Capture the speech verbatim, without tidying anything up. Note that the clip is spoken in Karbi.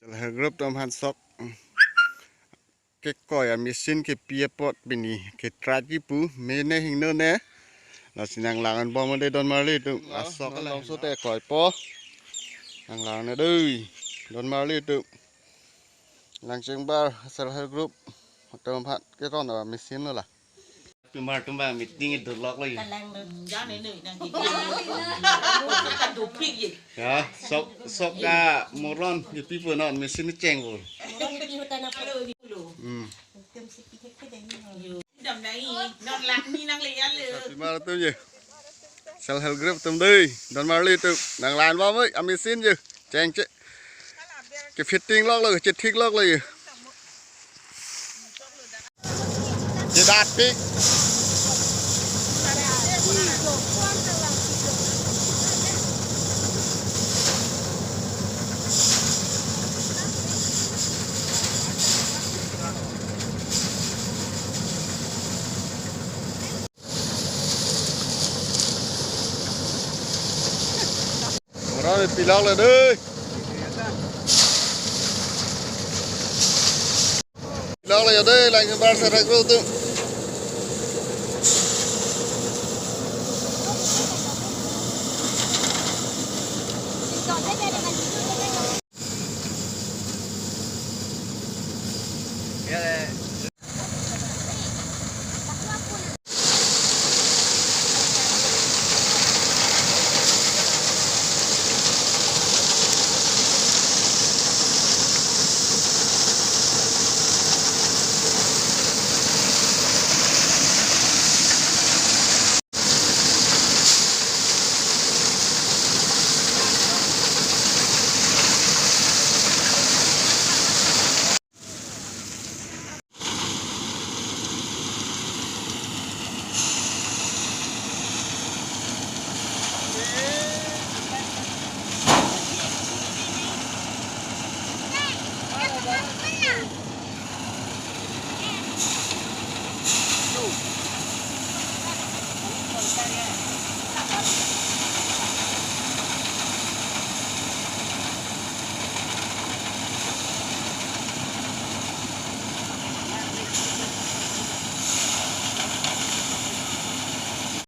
Self help group atum aphan sok kekoi a machine kepi apot pini ke try kipu mene hingno ne. Lasi nanglang-an bom de don marli atum. Asok non la longso te koipo. Nanglang ne dei don marli atum. Langchengbar self help group atum aphan keron a machine lo la. Pimar atum ba meeting itu lok lagi. Kalang do. Jangan ini nanti. Kita dupik ye. Ya, sok sok ka moron di people non machine cheng bol. Moron di hutan apa? Hmm. Tum si pikir ke dai ni. Yo. Dam dai. Non lak ni nang le ya le. Pimar atum ye. Self help group atum dei. Don marli atum. Nanglang-an bom oi, a machine ye. Cheng che. Ke fitting lok lo, che thik lok lo ye. Che dat pik. Moron pilok le dei. Pilok le dei, Langchengbar self help group atum.